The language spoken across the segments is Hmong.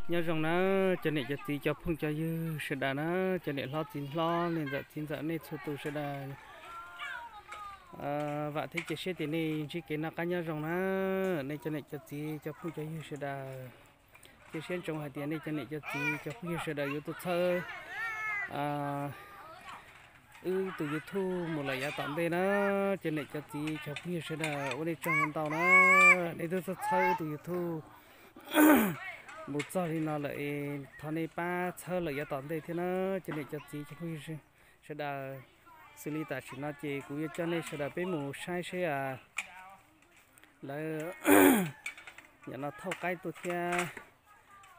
Nyob zoo na, cov niam cov txiv cov phooj cov ywg sawv daws na, cov niam hlob txiv hlob, niam ntxawm txiv ntxawm nej txhua tus sawv daws. Vam thiab cia siab tias nej ntsib kev noj qab nyob zoo na, nej cov niam cov txiv cov phooj cov ywg sawv daws. Cia siab ntsoov hais tias nej cov niam cov txiv cov phooj ywg sawv daws yuav tuaj txhawb wb tus YouTube mus lawm yav tom ntej na. Cov niam cov txiv cov phooj ywg sawv daws, ua nej tsaug ntau na, nej twb txhawb txhawb wb tus YouTube mus txog li no lawm es thov nej pab txhawb lawm yav tom ntej thiab na, cov niam cov txiv cov phooj ywg sawv daws. Xws li tam sim no ces kuv yuav coj nej sawv daws peb mus saib seb lawv nim no thauj qaib tuaj thiab,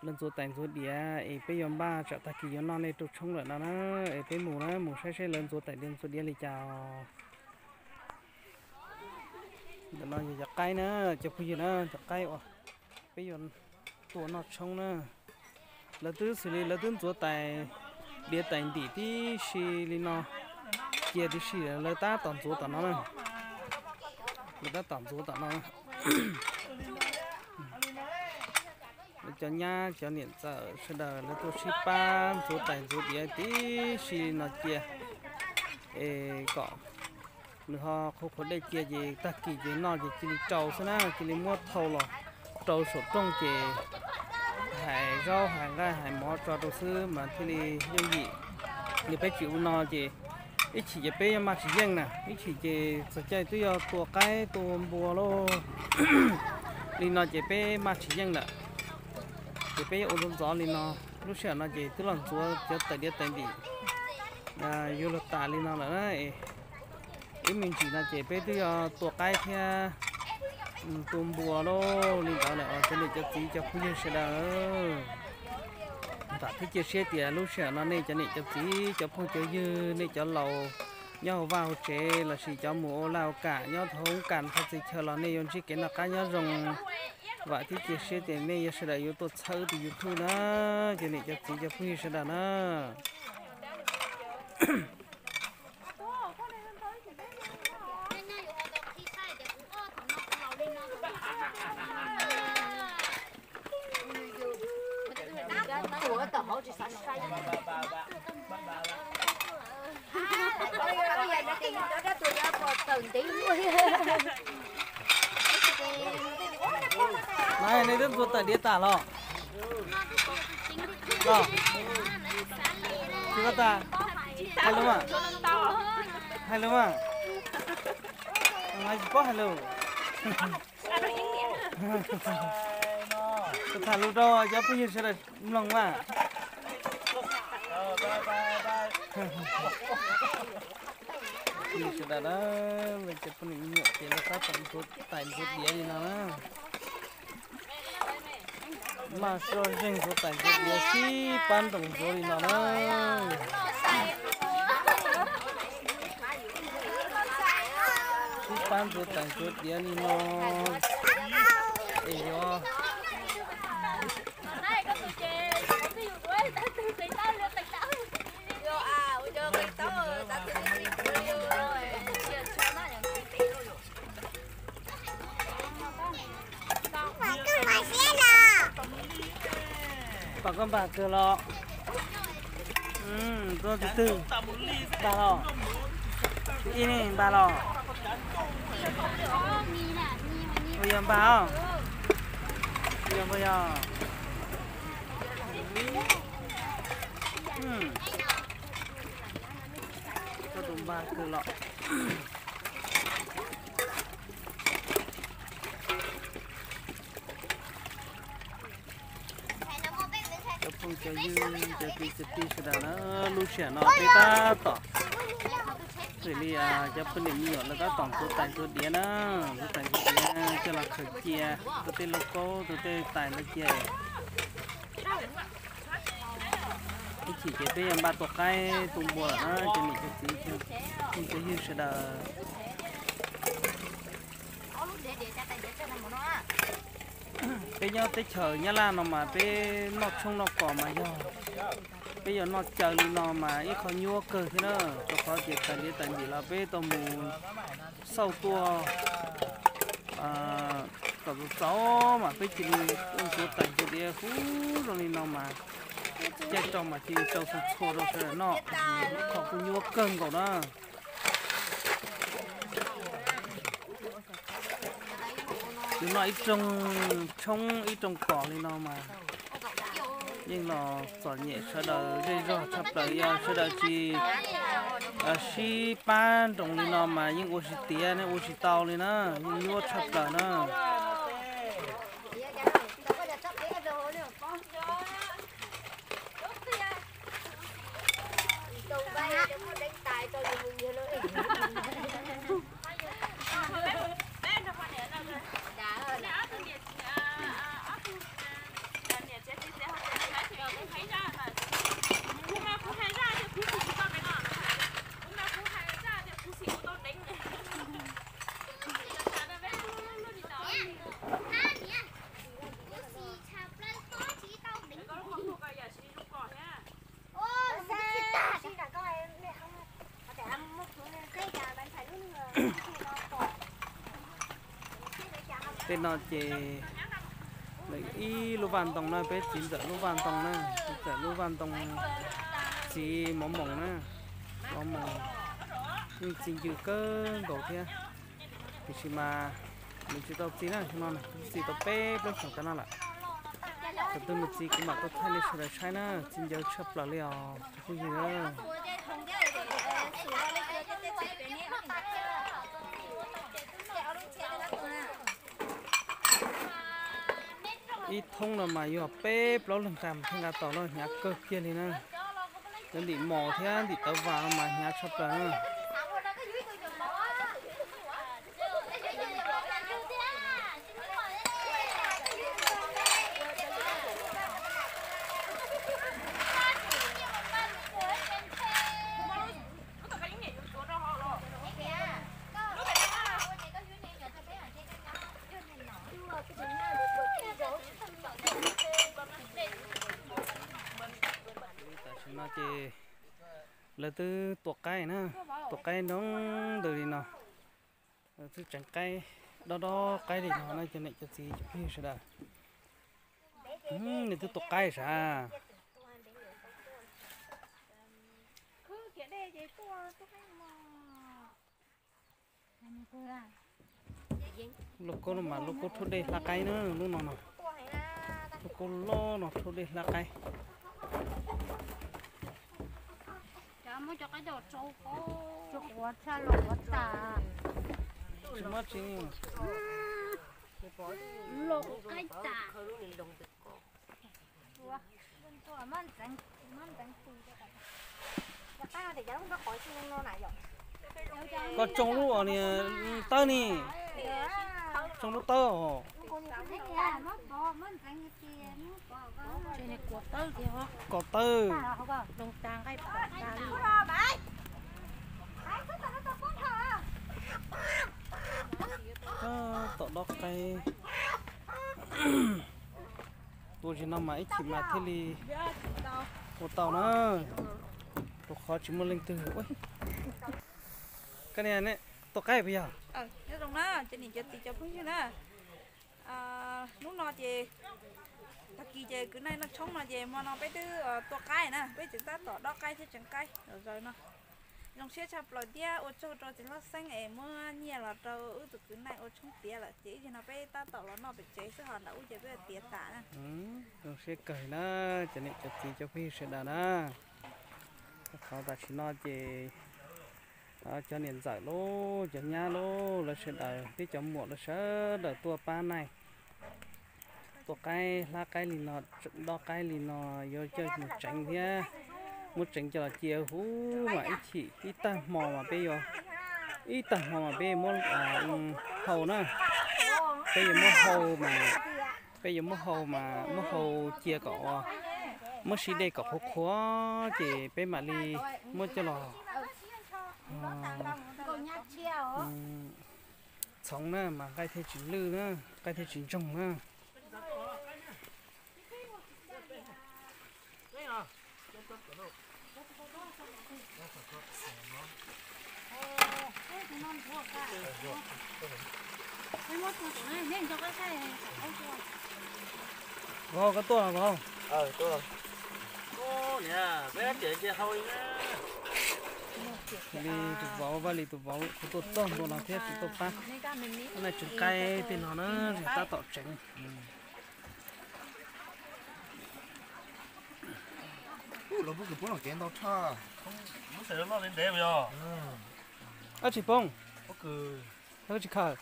lawv ntxuav tais ntxuav diav es peb yuav npaj tsam tag kis yuav noj nej rau tshoob lawm no na. Es peb mus na, mus saib seb lawv ntxuav tais ntxuav diav li cas os. Ntawm no yog cov qaib na, cov phooj ywg na, cov qaib uas peb yuav tua noj tshoob na. Lawv twb xws li lawv twb ntxuav tais diav tais ntim tib si li no cia tib si, lawv tab tom ntxuav tom no na. Lawv tab tom ntxuav tom no. Cov nyab cov niam ntxawm sawv daws lawv tuaj sib pab ntxuav tais ntxuav diav tib si li no cia es kom nws ho qhuav qhuav dej cia ces tag kis ces noj ces cia li rau xwb na, cia li muab thau los rau saum rooj ces hais zaub hais nqaij hais mov tso rau xwb mas thiaj li yooj yim. Yog peb tsis ua no ces ib chim ces peb yuav maj tsis yeej na, ib chim ces txog caij twb yog tua qaib tua npua lauj. Li no ces peb maj tsis yeej lawm. Ces peb yuav ua ntxov ntxov li no, lub sij hawm no ces twb los ntxuav cov tais diav tais ntim yuav luag tas li no lawm na. Ib me ntsis no ces peb twb yog tua qaib thiab tua npua lauj. Li ntawd lawm cov niam cov txiv cov phooj ywg sawv daws, vam thiab cia siab tias lub sij hawm no nej cov niam cov txiv cov phooj cov ywg, nej cov laus nyob hauv vaj hauv tsev lossis cov mus ua laj ua kam nyob hauv kam thaj txhia chaw los nej yuav ntsib kev noj qab nyob zoo. Vam thiab cia siab tias nej yuav sawv daws yuav tuaj txhawb tus YouTube na, cov niam cov txiv cov phooj ywg sawv daws na. Mas nej twb tua tais diav tas los? Los, tsis paub tas. Hais lus mas, hais lus mas, tsis paub hais lus. Tham lus rau cov phooj ywg sawv daws mloog mas. Phooj ywg sawv daws na, cov poj niam me nyuam ces lawv tab tom ntxuav tais ntxuav diav li no na. Maj soj zeeg ntxuav tais ntxuav diav sib pab ntoos ntxuav li no na. Sib pab ntxuav tais ntxuav diav li no es yuav Pom koj npag kawg los? Tuaj tus twg? Npag los? Tus ib ne npag los? Puas yog npag os? Puas yog, puas yog? Koj tus npag kawg los? Cov phooj cov ywg, cov kwv cov tij sawv daws na, lub sij hawm no peb tab tom, xws li cov poj niam me nyuam lawv tab tom ntxuav tais ntxuav diav na, ntxuav tais ntxuav diav coj los khaws cia rau tej lauj kaub rau tej tais ntawd cia. Ib chim ces peb yuav npaj tua qaib tua npua lawm na, cov niam cov txiv, cov phooj cov ywg sawv daws. Peb nyob teb chaws Nyab Laj no mas peb noj tshoob noj kos mas yog peb yuav noj caw li no mas ib qho nyuaj kawg thiab na, rau qhov tias tais diav tais ntim los peb tau mus xauj tuaj, Txaus txaus mas peb cia li ua ncuav tais ncuav diav huv zoo li no mas caij rau mas cia li rau txhua txhua rau sawv daws noj, qhov kuj nyuaj kawg nkaus na. Yus noj ib rooj tshoob ib rooj kos li no mas yeej los txom nyem sawv daws zej zog tshaj plaws, yog sawv daws tsis sib pab nroos li no mas yeej ua tsis tiav ne, ua tsis tau li na, yeej nyuaj tshaj plaws na. Tej no ces ib lub vaj ntoo na, peb txiv ntxawm lub vaj ntoo na, txiv ntxawm lub vaj ntoo, txiv mov moos na, mov moos yeej txi ncw kawg nkaus thiab. Tiam sis mas nws tsis tau txi na, no nws txi tau peb plaub xyoos kav no lawm. Thaum twg nws txi kuv mam tuaj thaij nej sawv daws saib na, txi ncw tshaj plaws li os cov phooj ywg. Ib thoob no mas yog peb plaub leeg nqa mas thiaj nqa tau los hnyav kawg kiag li na. Cov ntim mos thiab ntim tawv vas no mas hnyav tshaj plaws na. Tam sim no ces lawv twb tua qaib na, tua qaib nroo ntws li no. Twb tseev qaib dob dob qaib li no na cov niam cov txiv cov phooj ywg sawv daws. Nws twb tua qaib sav. Lub kaub no mas lub kaub rhaub dej hlab qaib na, lub no no. Lub kaub loj no rhaub dej hlab qaib. Tsis muab tsi. Koj tsoo lub os ni, tawb ni. Tsoo lub tawb os. Koj tawb. Tom dob qaib. Tua zim no mas ib chim mas thiaj li ua tau na, rau qhov tsis muaj leej twg. Koj niam, tua qaib puas yog? Cov niam cov txiv cov phooj ywg na, hnub no ces tag kis ces kwv Naij noj tshoob no ces hmo no peb twb tua qaib na, peb tseem tab tom dob qaib thiab tseev qaib los zaws no. Zoo siab tshaj plaws thiab ua tsaug rau txiv hlob Xeeb es muab nyiaj los rau wb tus kwv Naij ua tshoob tiav lawm ces ib zaug no peb tab tom los noj pem tsev xwb, ho nram ub ces peb tiav tas na. Zoo siab kawg na, cov niam cov txiv cov phooj ywg sawv daws na. Qhov tam sim no ces cov niam ntxawm lauj, cov nyab lauj, lawv sawv daws thiab cov muam lawv sawv daws tuaj pab Naij tua qaib hlab qaib li no, dob qaib li no, yuav coj mus tseev thiab. Muab tseev coj los cia huv mas ib chim ib tag hmo mas peb yuav, ib tag hmo mas peb muab hau na. Peb yuav muab hau mas, peb yuav muab hau mas muab hau cia kom, muab siv dej kom qhuav qhuav ces peb mam li muab coj los txhoov na mas nqaij thiaj tsis lwj na, nqaij thiaj tsis ntsoog na. Vauv, koj tuaj vauv. Li tus vauv, Vaj Lis tus vauv kuv tuaj txog ntua no thiab tsis tuaj pab. Hnub no tseem qaib tej no na, tab tom tseev. Lawv pub kws pub los kev ntau tshaj. Dab tsi poob? Tsis khaws.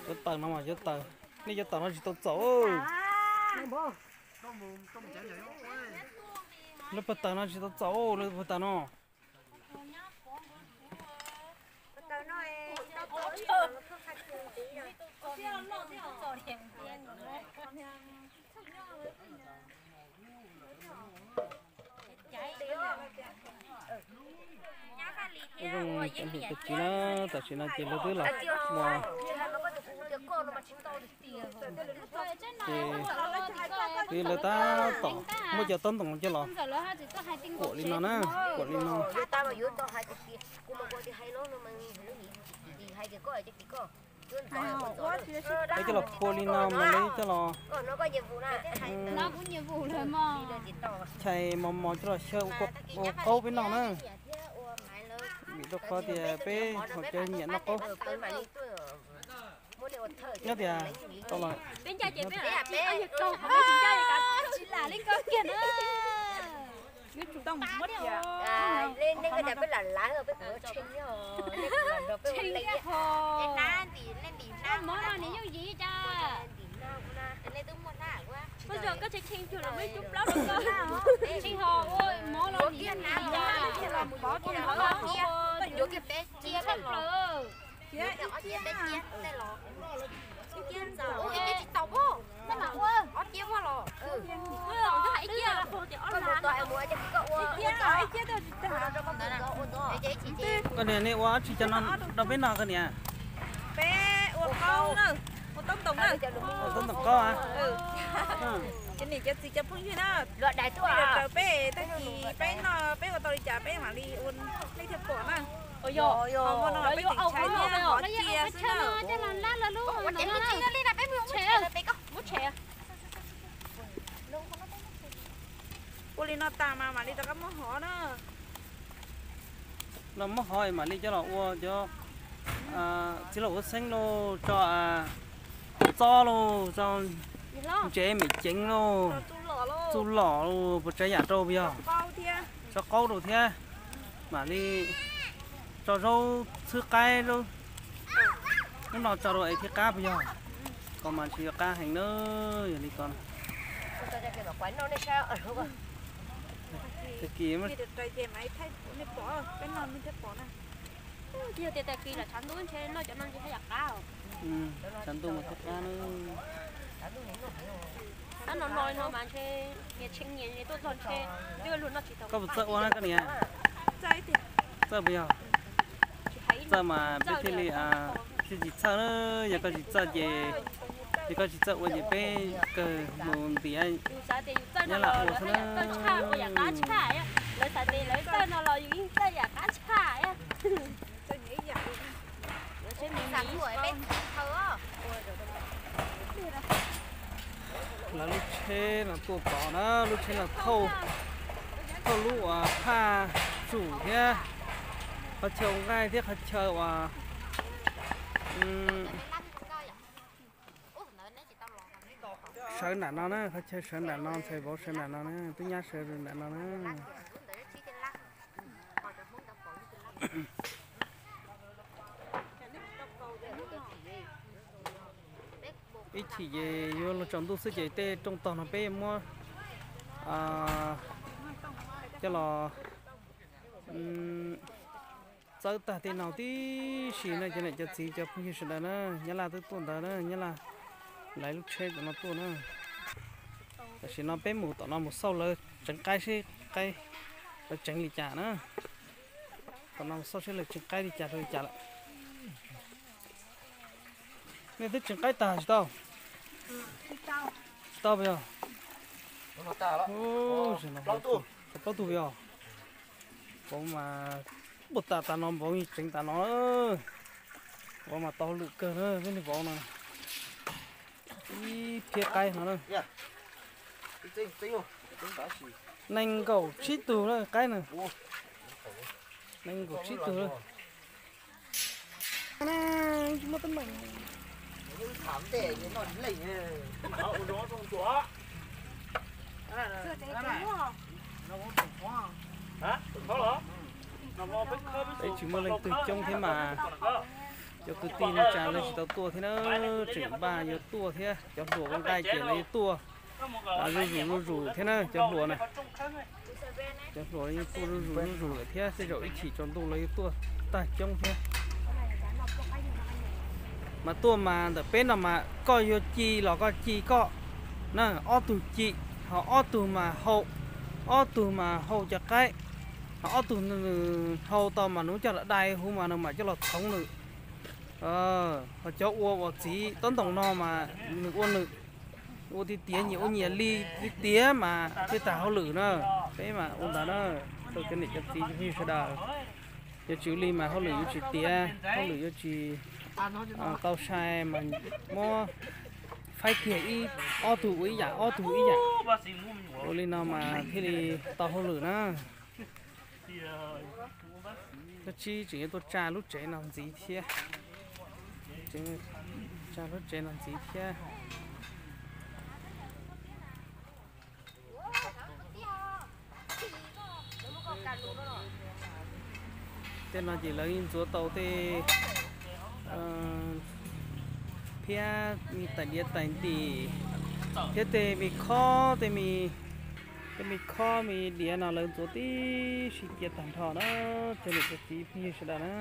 Cov taws no mas cov taws, nej cov taws no tsis tau txaus. Lawv pawg taws no tsis tau txaus, lawv pawg taws no. Zoo cov niam cov txiv na, tam sim no ces lawv twb los mus ces lawv tab tom muab cov taub ntoos coj los kuam li no na, kuam li no. Lawv coj los phua li no mas lawv coj los chais mos mos coj los xyaw ua qaub peb noj na. Vim rau qhov tias peb haus cawv nyiam noj qaub. Nyob tias tau los. Koj niam, nej ua dab tsi cov no rau peb noj koj niam? Peb ua qaub na, ua taub ntoos na. Ua taub ntoos qaub a? Cov niam cov txiv cov phooj ywg na, raws peb tag kis peb noj peb ua tau li cas peb mam li ua nej thiaj pom na. Hmo no peb tseem tshais thiab hov cia xwb na. Ua li no tas mas mam li rov qab muab hov na. No muab hov mam li coj los ua cov txiv laum huab xeeb lauj, tso txob lauj, tso ntsev mem ceev lauj, txuj lom lauj, puas tsav yam rau puas yog? Tso qaub rau thiab. Mam li tso zaub txhwb qaib, zaub hnub no tso rau es thiaj qab puas yog? Ko mas ntshe yuav qab heev na, yog li ko. Tag kis Yog tias tag kis los tshav ntuj ntshe noj cov no ntshe haj yam qab. Tshav ntuj mas thiaj qab na. Tab no no no mas ntshe niam tshee nyias tuaj txog ntshe twb luag noj tsis tau. Koj puas txawj ua na koj niam? Txawj puas yog? Txawj mas peb thiaj li, thiaj tsis txawj na. Yog koj tsis txawj ces, yog koj tsis txawj ua ces peb kawg mus ntiav Nyab Laj ua xwb na. Lawv xav tias lawv txawj no los yus yeej txawj yam qab tshaj. Lawv lub tsheb no tuaj tod na, lub tsheb no thauj, thauj lub uas phaj tsum thiab qhov chaw ua nqaij thiab qhov chaw uas sawv nram no na, qhov chaw sawv nram no, ntxhais vauv sawv nram no na, tub nyab sawv nram no na. Ib chim ces yuav los tsaus ntuj xwb ces tej rooj tog no peb muab coj los txawb tag tej no tib si na, cov niam cov txiv cov phooj ywg sawv daws na, Nyab Laj twb tuaj ntawd na, Nyab Laj laiv lub tsheb tom no tuaj na. Tam sim no peb mus tom no mus xauj lawv tseev qaib seb qaib lawv tseev li cas na. Tom no mus xauj seb lawv tseev qaib li cas rau li cas lawm. Nej twb tseev qaib tag tsis tau? Tsis tau puas yog? Plaub tug os. Vauv mas puag ta tas no, vauv yeej tseev tas no. Vauv mas tau hauj lwm kawg na, peb niag vauv no. Ib phiab qaib no na. Nees nkaum tsib tug na qaib na. Nees nkaum tsib tug na. Peb tsis muaj leej twg coob thiab mas cov kwv tij neej tsa lawv tsis tau tuaj thiab na, tseem npaj yuav tuaj thiab, cov hluas ua nqaij ces lawv yuav tuaj zuj zus zuj zus thiab na cov hluas na. Cov hluas yeej tuaj zuj zus zuj zus lawm thiab, tej zaum ib chim tsaus ntuj los yuav tuaj tag coob thiab. Mas tuaj mas ntawm peb no mas koj yuav ci los koj ci koj na, ob tug ci, ho ob tug mas hau, ob tug mas hau cov qaib, ho ob tug nws hau tau mas nws coj los dai huv mas nws mam coj los txhoov nws. Ho cov ua uas txiv tob ntoos no mas nws ua nws, ua tiag tiag nyias ua nyias li tiag tiag mas thiaj tag hauj lwm na. Peb mas ua ntawd na, rau cov niam cov txiv cov phooj ywg sawv daws. Yog tsis ua li mas hauj lwm yuav tsis tiav, hauj lwm yuav tsis tau sai mas muab faib kiag ib, ob tug ua ib yam, ob tug ua ib yam. Ua li no mas thiaj li tau hauj lwm na. Koj tsis tseem yuav tuaj tsa lub tsev no ntxiv thiab, tsa lub tsev no ntxiv thiab. Tej no ces lawv yeej ntxuav tau tej phiab me tais diav tais ntim thiab tej me khob, tej me khob me diav no lawv ntxuav tib si cia tag nrho na, cov niam cov txiv phooj ywg sawv daws na.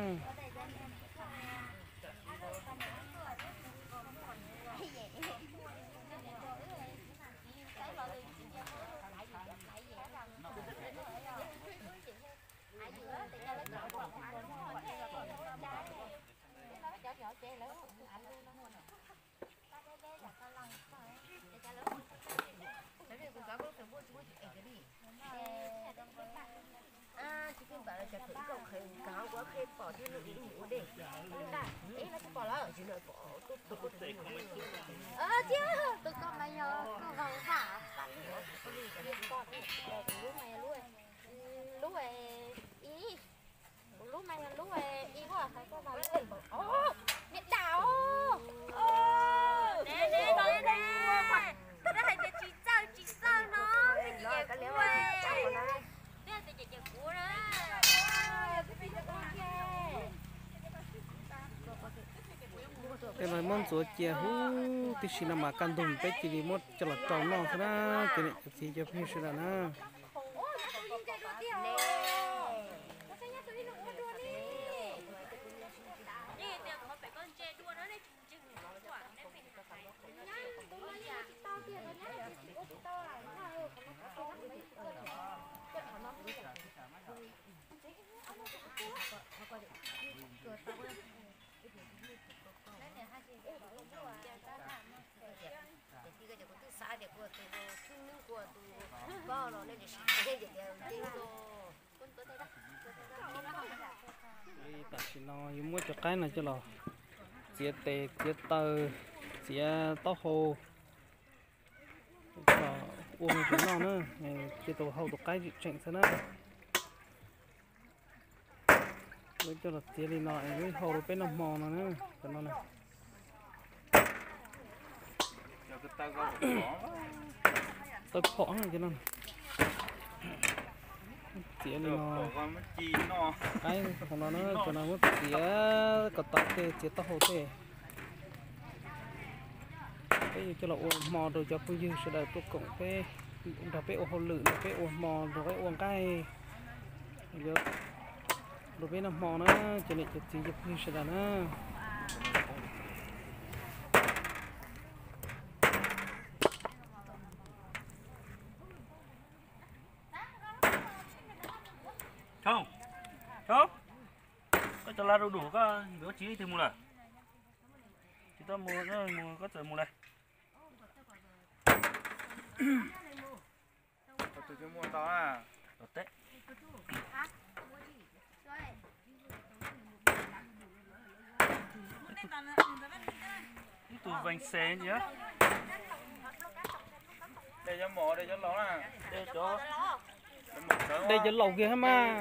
Lub, lub mas yog lub ib vuag hais koj mas lub, niam dam os. Koj hais tias tsis txawj tsis txawj no, twb hais tias ces kuv na. Tej no muab ntxuav cia huv tib si no mas kaj ntug peb cia li muab coj los rau noj xwb na, cov niam cov txiv cov phooj ywg sawv daws na. Li tam sim no yuav muab cov qaib no coj los txiav tes txiav taw, txiav taub hau, ua no ces noj na, ces tus hau tus qaib tseem tseem xwb na. Lawv coj los txiav li no es lawv hau rau peb noj hmo no na, cov no na. Taw phom cov no. Txiav li no, qaib hauv no na, cov no muab txiav kom tau tej, txiav taub hau tej. Peb yuav coj los ua hmo rau cov phooj ywg sawv daws tuaj koom peb, nrog peb ua hauj lwm, nrog peb ua hmo, nrog peb ua nqaij, rau peb noj hmo na, cov niam cov txiv cov phooj ywg sawv daws na. Koj cov la rau dum koj yuav tsis ib tug mus lawm. Tsis tau mus, mus koj txawm mus lawm. Tus teb. Ib tug vees xes ntiag. De cov laus kiag mas.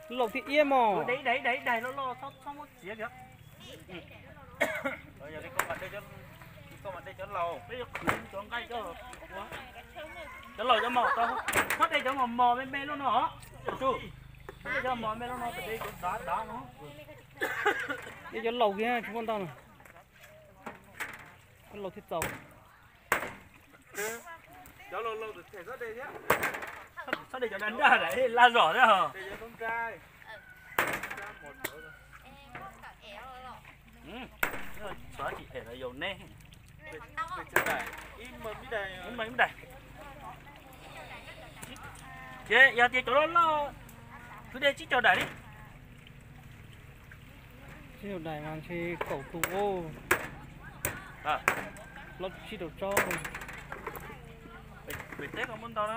Laus thiab iab mos. Cov laus cov mos, txhob de cov mos mos me me loj no os. Txhob de cov mos me loj no, de cov dav dav no. De cov laus kiag tsis muaj ntau na. Cov laus thiaj txaus. Cov laus laus txhob de thiab. Txhob de cov nraj nraj laj zom thiab. Xav tsis es los yau nej. Ces yog tias cov loj loj, twb de tsib caug daim li. Tsib caug daim mas ntshe kaum tus, plaub tsib rau tsob. Pem teb koj muab ntau na.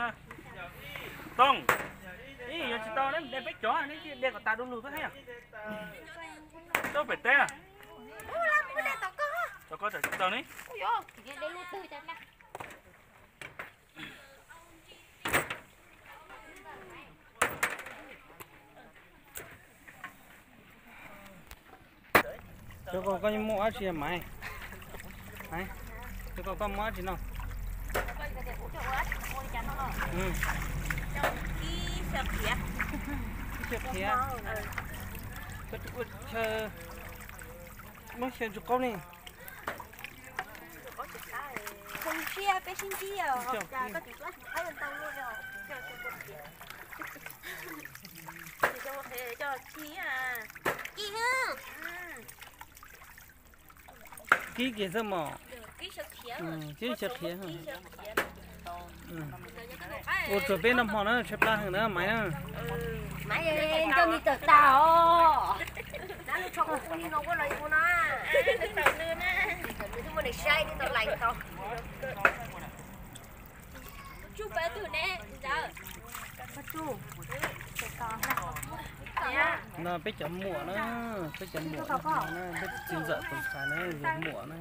Tooj, ib yog tsis tau ne, de peb cov ne, de kom tas du lug xwb thiab. Tsob pem teb, tau koj tsis tau ne. Cov ko koj muaj dab tsi Maiv? Maiv, cov ko koj muaj dab tsi no? Ib xyaw qhiav. Koj ua chaw muab xyaw ntsis qaub ne. Zoo siab peb sib ntsib os, cas koj tseem tuaj tsis qab ntau luaj li os. Coj txi, coj txi. Kib kiag xwb mos. Kib xyaw qhiav. Ua rau peb noj hmo na, tshaib plab heev na Maiv na. Maiv, nrog me tawm tas os. Nab lub tsho kuv li no ua los ua no. Nws twb muaj neeg saib twb tau lais tau. No peb cov muam na, peb cov muam no na, peb txiv ntxawm tus ntxhais na, yog muam na.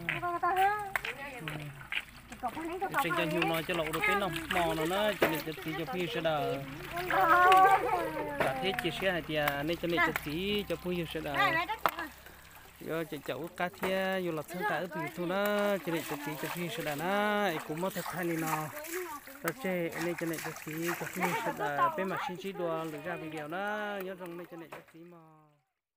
Tseem cov hnyuv no coj los ua rau peb noj hmo no na, cov niam cov txiv cov phooj ywg sawv daws. Vam thiab cia siab hais tias nej cov niam cov txiv cov phooj ywg sawv daws yuav caum caum wb qab thiab yuav los txhawb nqa wb tus YouTube na, cov niam cov txiv cov phooj ywg sawv daws na. Es kuv muab thaij thaij li no rau tseg, nej cov niam cov txiv cov phooj ywg sawv daws, peb mam sib ntsib dua lwm zaj video na. Nyob zoo nej cov niam cov txiv mog.